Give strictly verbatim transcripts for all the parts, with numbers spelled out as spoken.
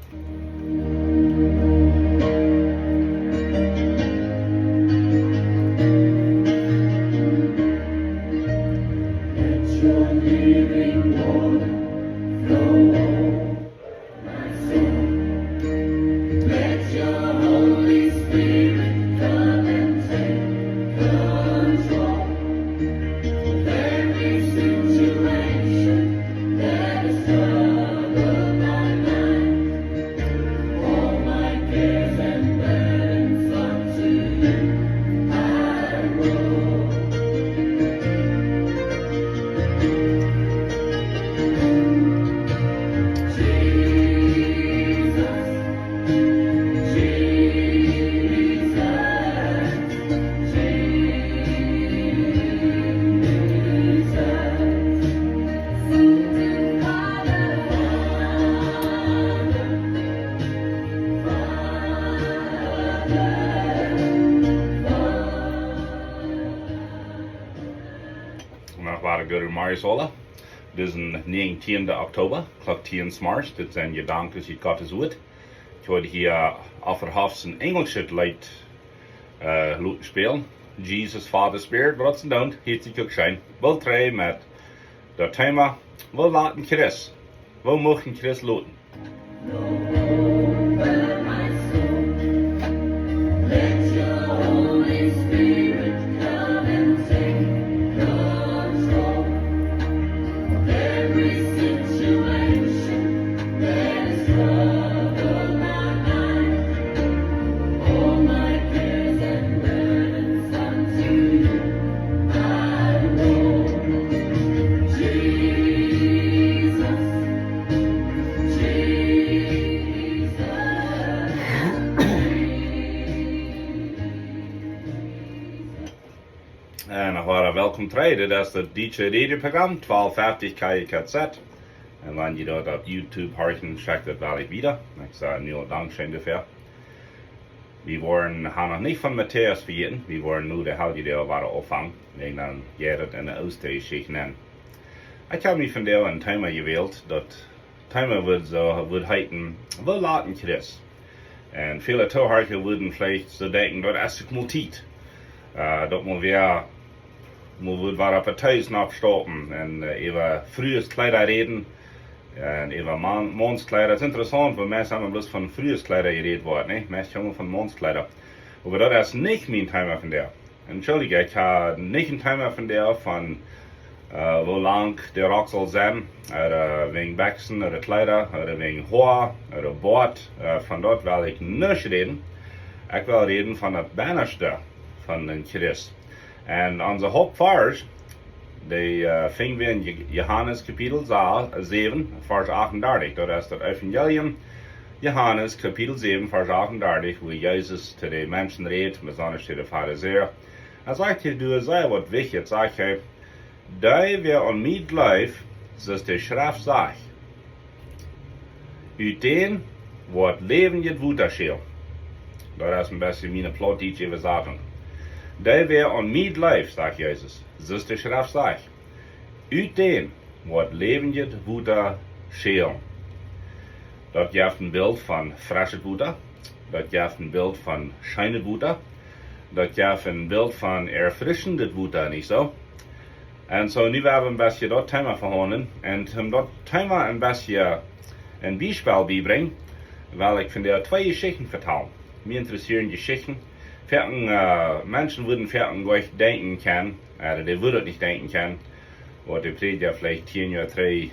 Let your living water flow over my soul. Let your Holy Spirit come and take control of every situation that has troubled my mind. All my cares and burdens unto you I roll. Jesus, Jesus, Jesus. Noch wada goode Morjes aula. Dit es dän näajentieenden Oktoba, Klock tieen zemorjes. Dit sent Jedanken ut Gottes Wuat. Ekj woa hia Offerhoff sien enjelschet Leet äh, loten spälen. Jesus, Father, Spirit, waut see doonen, hieet sikj uk scheen. Well, trei met daut Thema, woo lot een Christ, woo mucht een Christ loten? Let your Holy Spirit come and take control. Every situation that is troubled my mind, all my cares and burdens unto you I roll. Jesus, Jesus. En noch wada welkom trigj. Dit es daut dietsche Radioprogram twalf feftich K J K Z. En wan jie daut opp YouTube horchen, schekjt daut woll wieda. Ekj saj nu aul Dankscheen doafäa. Wie woaren, haben noch nich von Matäus vejäten. Wie woaren nu de Heljedoag wada aunfangen. Un dan jeit et en de Oostjeschicht nenn. Ekj hab mie vondoag een Thema jewält, daut Thema wudd soo, wudd heeten, woo lot een Christ? En väle Toohorcha wudden veleicht soo denkjen, daut es uk mol Tiet. Äh, daut mol wäa, mol wudd wada opp de Tees nopp stoppen un, äh, äwa Frueskjleeda räden un äwa Maun-, Maunskjleeda. Daut es interessaunt, wiels meist emma bloos von Frueskjleeda jerät woat, nä? Meist kjemt von Maunskjleeda. Oba daut es nich mien Thema vondoag. Entschuldicht, ekj hab nich een Thema vondoag von, äh, woo lang de Rock saul sennen, ooda wäajen Bekjsen, ooda Kjleeda, ooda wäajen Hoa, ooda Boat, äh, von daut well ekj nuscht räden. Ekj well räden von daut Bennaschte von dän Christ. En onse Hauptvarsch, dee, äh, finj wie en Je-, Johanes Kapitel sa-, säwen, Varsch achtundartich. Daut es daut Evangelium, Johanes Kapitel säwen, Varsch achtundartich, wua Jesus to de Menschen rät, besonda to de Farisäa. Hee sajcht hia, doa es waut Wichtjet, sajcht hee, dee, wäa aun mie jleeft, soo aus de Schreft sajcht, ut dän woat läwendjet Wota schellen. Daut es een bät miene plautdietsche Äwasatunk. Dee, wäa aun mie jleeft, sajcht Jesus, soo aus de Schreft sajcht, ut dän woat läwendjet Wota schellen. Daut jeft een Bilt von freschet Wota. Daut jeft een Bilt von scheenet Wota. Daut jeft een Bilt von erfrischendet Wota, nich soo? En soo, nu woa wie een bät daut Thema vehaundlen. En om daut Thema een bät een Biespel bietobrinjen, well ekj vondoag twee Jeschichten vetalen. Mie interessieren Jeschichten. Foaken, äh, Menschen wudden foaken nich denkjen kjennen, äh, dee wudden nich denkjen kjennen, waut de Prädja veleicht tieen Joa trigj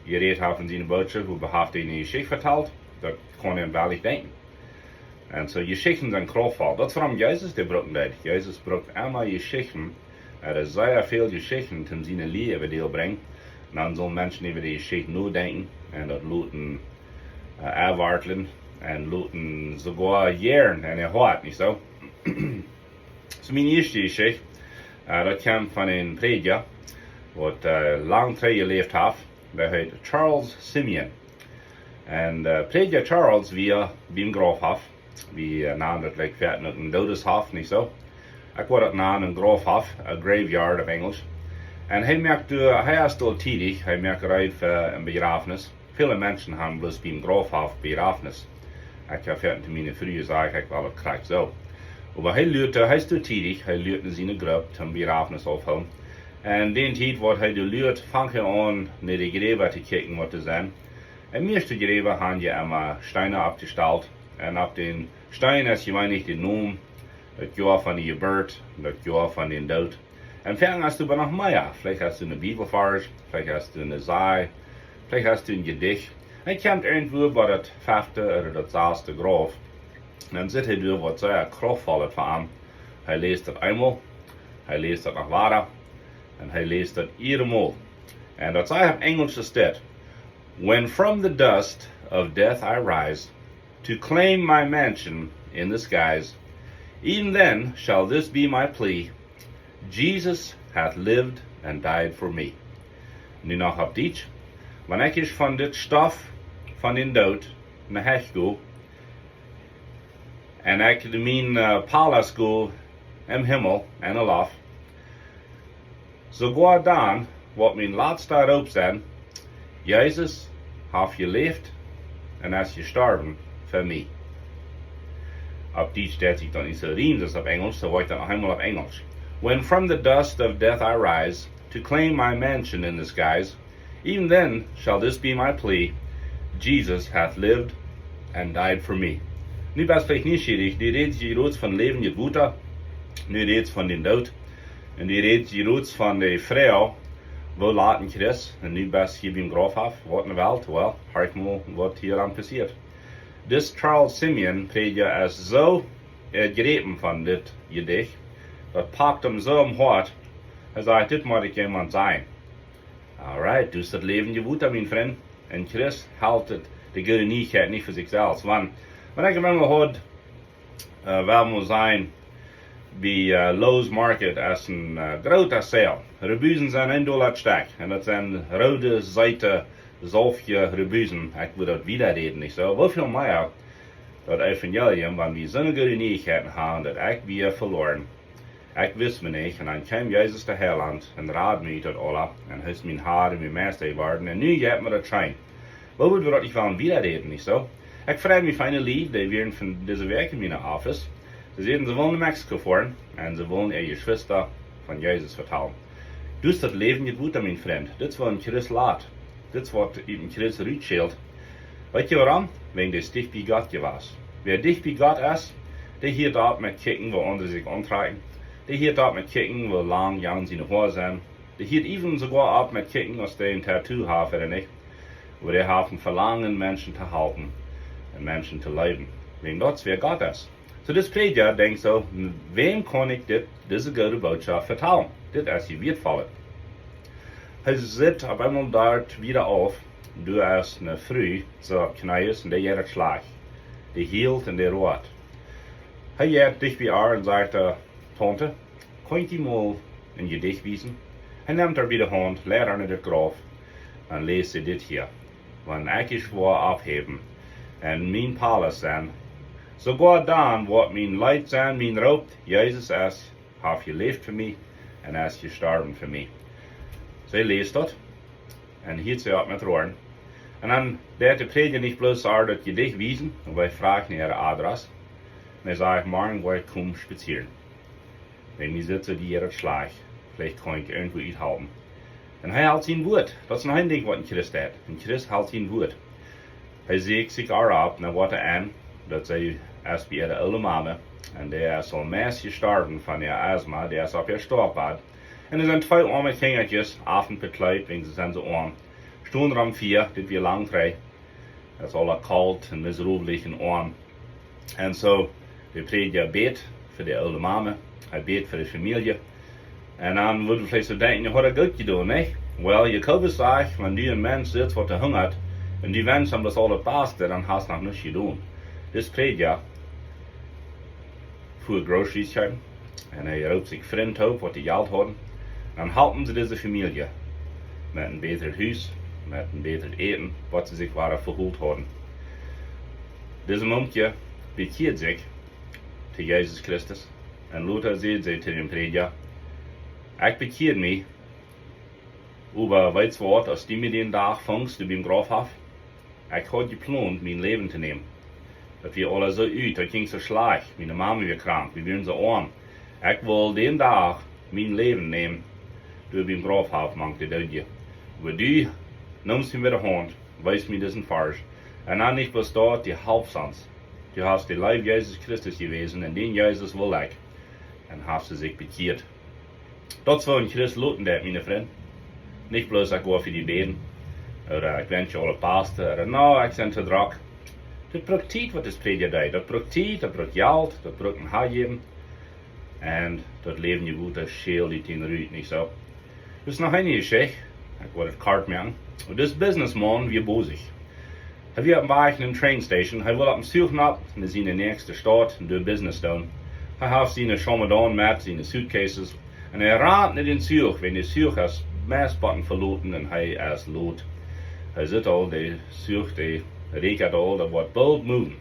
jerät haft en siene Bootschoft, wua hee haft eene Jeschicht vetalt, daut kaun eena woll nich denkjen. En soo, Jeschichten sent kraftvoll. Daut es wuarom Jesus dee brucken deed. Jesus brukt emma Jeschichten. Hee haud sea väl Jeschichten, om siene Lia äwa to brinjen. En dan sullen Menschen äwa de Jeschicht nodenkjen en daut loten, äh, enwartlen en loten soogoa jäaren en äa Hoat, nich soo? Soo, miene ieeschte Jeschicht, äh, daut kjemt von een Prädja, waut, äh, lang trigj jeläft haft. Dee heet Charles Simeon. En, äh, Prädja Charles wia biem Graufhoff. Wie, äh, nanen daut, like, wie hauden uk een Doodeshoff, nich soo? Ekj wudd daut nanen een Graufhoff, a graveyard opp Enjelsch. En hee moakt, äh, hee es doa tiedich, hee moakt reed fa een Bejrafnis. Väle Menschen haben bloos biem Graufhoff Bejrafnis. Ekj hab väl to miene Fru jesajcht, ekj well daut krakjt soo. Oba hee luat, hee es too tiedich, hee luat no siene Grupp toom Bejrafnis aufhoolen. Un dän Tiet waut hee doa luat, fangt hee aun no de Jräwa to kjikjen waut doa sent. Un mieeschte Jräwa haben je emma Steena oppjestalt. Un opp dän Steen es jeweenlich de Nomen, daut Joa von de Jeburt, daut Joa von dän Doot. Un veleicht hast du oba noch mea. Veleicht hast du een Bibelvarsch, veleicht hast du een Saj, veleicht hast du een Jedicht. Hee kjemt irjentwua bie daut fefte ooda daut sasde Grauf. Dan sitt hee doa waut sea Krauftvollet fa am. Hee läst daut eemol, hee läst daut noch wada, un hee läst daut jiedemol. Un daut sajcht opp Enjlisch dit: When from the dust of death I rise to claim my mansion in the skies, even then shall this be my plea: Jesus hath lived and died for me. Nu noch opp Dietsch: Wan ekj ieescht von dit Stoff von dän Doot no Hecht go, un ekj mien, äh, Palaust go em Himmel enne Loft, soogoa dan woat mien latsta Roop sennen: Jesus haft jeläft un es jestorwen fa mie. Opp Dietsch deit sikj daut nich soo riemen aus opp Enjlisch, soo woa ekj daut noch eemol opp Enjlisch. When from the dust of death I rise to claim my mansion in the skies, even then shall this be my plea: Jesus hath lived and died for me. Nu best veleicht nieschierich, du rätst je jrods von läwendjet Wota, nu rätst von dän Doot, un du rätst je jrods von de Froag, woo lat een Christ, un nu best hia biem Graufhoff, waut enne Welt, well, horch mol waut hia aun passieet. Dis Charles Simeon Prädja es soo erjräwen von dit Jedicht, daut packt am soo em Hoat, hee sajcht: Dit mott ekj jemaunt sajen. Alright, du best daut läwendje Wota, mien Frint. Un Christ helt daut, de goode Nieechkjeit, nich fa sikj selfst. Wan, wan ekj emma haud, äh, well mol sajen, bie, äh, Lowe's Market es een, äh, groota Sale. Rebusen sent een Dolla daut Stekj. Un daut sent roode, seete, saufje Rebusen. Ekj well daut wieda räden, nich soo? Woo väl mea daut Evangelium, wan wie soone goode Nieechkjeiten haben, daut ekj wia veloaren, ekj wist mie nich, un dan kjeem Jesus de Heilaunt un rad mie ut daut aula, un hee es mien Har un mien Meista jeworden, un nu jeit mie daut scheen. Woo wudden wie daut nich wellen wieda räden, nich soo? Ekj frei mie, feine Lied, dee wieren von dise Wäakj en miene Office. See säden, see wellen no Mexiko foaren, un see wellen äare Jeschwista von Jesus vetalen. Du best daut läwendje Wota, mien Frint. Dit es waut een Christ lat. Dit es waut een Christ rutschält. Weetst du wuarom? Wäajen dee es dicht bie Gott jewast. Wäa dicht bie Gott es, dee hieet opp met kjikjen woo aundre sikj auntrakjen. Dee hieet opp met kjikjen woo lang jan siene Hoa sent. Dee hieet even soogoa opp met kjikjen aus dee een Tattoo haft ooda nich. Oba dee haft een Velangen, Menschen to halpen un Menschen to leewen. Wäajen daut es wäa Gott es. Soo, dis Prädja denkjt soo: Wäm kaun ekj dit, dise goode Bootschoft vetalen? Dit es je wieetvoll. Hee sitt opp eemol doa wieda auf, doa es ne Fru, soo opp Kjnees, un dee jeit daut schlajcht. Dee hielt un dee roat. Hee jeit dicht bie ar un sajcht: Äh, Taunte, kaun ekj die mol een Jedicht wiesen? Hee nemt ar bie de Haunt, leit ar no daut Grauf, un läst see dit hia: Wan ekj ieescht woa opphewen un mien Palaust sennen, soogoa dan woat mien Leet sennen, mien Roop: Jesus es, haft jeläft fa mie un es jestorwen fa mie. See läst daut un hieet see opp met roaren. Un dan deit de Prädja nich bloos ar daut Jedicht wiesen, oba hee fruach no äa Adress. Un hee säd: Morjen woa ekj komen spazieren. Wäajen mie sitt soo, dee jeit daut schlajcht. Veleicht kaun ekj irjentwoo uthalpen. Un hee helt sien Wuat. Daut es noch een Dinkj waut een Christ deit. Een Christ helt sien Wuat. Hee säkjt sikj ar opp, un waut hee aun, daut see es bie äare oole Mame. Un dee es aul meist jestorwen von äa Asma, dee es opp äa Stoaw. Un doa sent twee oame Kjinjasch, afen bekjleet, wäajen see sent soo oam. Stonen rom Fia, dit wia lang trigj. Daut es aula kolt un miserabel un oam. Un soo, de Prädja bät fa de oole Mame, hee bät fa de Famielje. Un dan wudd wie veleicht soo denkjen: Haft hee daut goot jedonen, nich? Well, Jakobus sajcht, wan du een Mensch sitst waut hungat, un du wenschst am daut aula baste, dan hast noch nuscht jedonen. Dis Prädja fua groceries kjeepen, un hee roopt sikj Frind toop waut dee Jelt hauden. Dan halpen see dise Famielje met een bätret Hus, met een bätret Äten, waut see sikj wada vehoolt hauden. Dise Mumkje bekjieed sikj to Jesus Christus, un lota säd see to dän Prädja: Ekj bekjieed mie, oba weetst waut, aus du mie dän Dach fungst, doa biem Grauf, Ekj haud jeplont mien Läwen to nämen. Daut wia aules soo ut, daut jinkj soo schlajcht. Miene Mame wia krank, wie wieren soo oam. Ekj wull dän Dach mien Läwen nämen, doa biem Grauf haft mank de Doodje. Oba du neemst mie bie de Haunt, wiest mie disen Varsch. Un dan nich bloos daut, du halpst ons. Du hast de Leew Jesus Christus jewäsen, un dän Jesus wull ekj. Un hast du sikj bekjieet. Daut es woo een Christ loten deit, miene Frind. Nich bloos ekj woa fa die bäden, ooda ekj wensch die aules Baste, ooda no, ekj sie too drock. Daut brukt Tiet, waut dis Prädja deit. Daut brukt Tiet, daut brukt Jelt, daut brukt een Hajäwen. Un daut Läwen jewota schält dän rut, nich soo? Daut es noch eene Jeschicht. Ekj woa daut kort moaken. Oba dis Businessmaun wia bosich. Hee wia oppem Wajch no eene Train Station. Hee wull opp een Zuch nopp no siene näakjste Staut un doa Business doonen. Hee haft siene Schaumedaun met, siene Suitcases. Un hee rant no dän Zuch, wiels de Zuch es meist boolt veloten un hee es lot. Hee sitt aul, de Zuch, dee räakjat aul, daut woat boolt moven.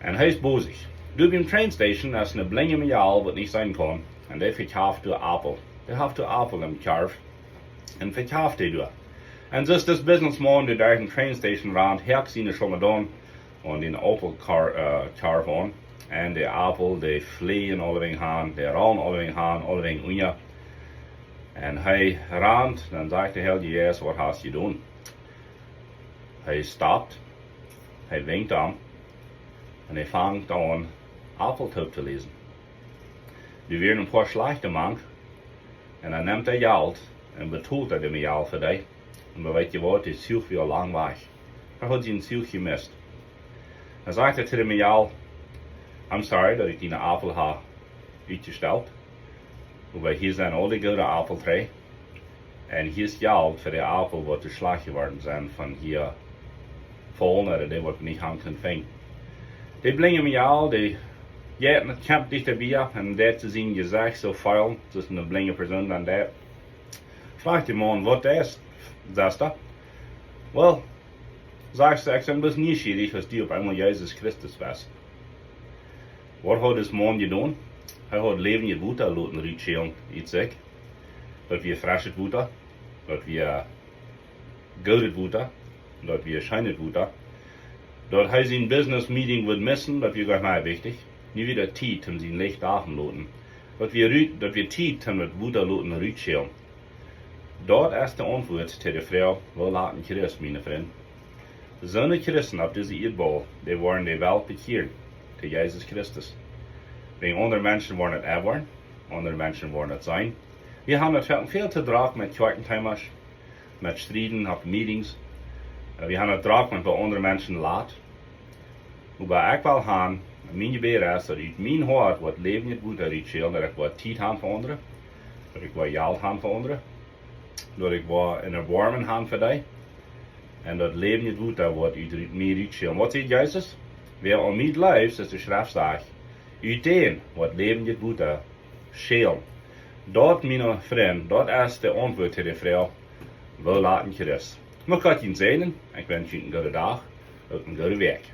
Un hee es bosich. Doa biem Train Station es eene blinje Mejal, waut nich seenen kaun. Un dee vekjeft doa Aupel. Dee haft doa Aupel em Kjarw. Un vekjeft dee doa. Un soo aus dis Businessmaun doa derch de Train Station rant, hieet siene Schaumedaun aun dän Aupel Kjar-, äh, Kjarw aun. Un de Aupel, dee fleajen aulewäajen han, dee rollen aulewäajen han, aulewäajen unja. Un hee rant, dan sajcht de Heilje Jeist: "Waut hast du jedonen?" Hee stoppt, hee winkjt am, un hee fangt aun Aupel toop to läsen. Doa wieren een poa schlajchte mank, un dan nemt hee Jelt un betolt hee de Mejal fa dee. Un weet jie waut, de Zuch wia lang wajch. Hee haud sienen Zuch jemist. Dan sajcht hee to de Mejal: "I'm sorry daut ekj diene Aupel hab utjestalt. Oba hia sent aul de goode Aupel trigj. Un hia es Jelt fa de Aupel, waut too schlajcht jeworden sent von hia faulen, ooda dee, waut wie nich han kunnen finjen." De blinje Mejal, dee, jo, daut kjemt dicht bie, un deit sien Jesecht soo feelen, daut es eene blinje Persoon dan deit. Frajcht de Maun: "Waut es, Sesta?" "Well," sajcht see, "ekj sie bloos nieschierich, aus du opp eemol Jesus Christus best." Waut haud dis Maun jedonen? Hee haud läwendjet Wota loten rutschälen ut sikj. Daut wia freschet Wota, daut wia goodet Wota, daut wia scheenet Wota. Daut hee sien Business Meeting wudd missen, daut wia goanich mea wichtich. Nu wia daut Tiet, om sien Licht doonen to loten. Daut wia ru-, daut wia Tiet, om daut Wota loten rutschälen. Daut es de Auntwuat to de Froag: Woo lat een Christ, miene Frind? Soone Christen opp dise Ieedbaul, dee woaren de Welt bekjieren to Jesus Christus. Wiels aundre Menschen woaren et erwoaren, aundre Menschen woaren et seenen. Wie haben et väl, väl too drock met Kjoakjenthemasch, met Strieden opp Meetings. Äh, wie haben et drock met waut aundre Menschen lat. Oba ekj well han, mien Jebäd es, daut ut mien Hoat woat läwendjet Wota rutschälen, daut ekj woa Tiet han fa aundre, daut ekj woa Jelt han fa aundre, daut ekj woa een Erboarmen han fa dee, un daut läwendjet Wota woat ut, ut mie rutschälen. Waut sajcht Jesus? Wäa aun mie jleeft, soo aus de Schreft sajcht, ut dän woat läwendjet Wota schälen. Daut, miene Frind, daut es de Auntwuat to de Froag: Woo lat een Christ? Mucht Gott junt säajnen. Ekj wensch junt eenen gooden Dach, uk eene goode Wäakj.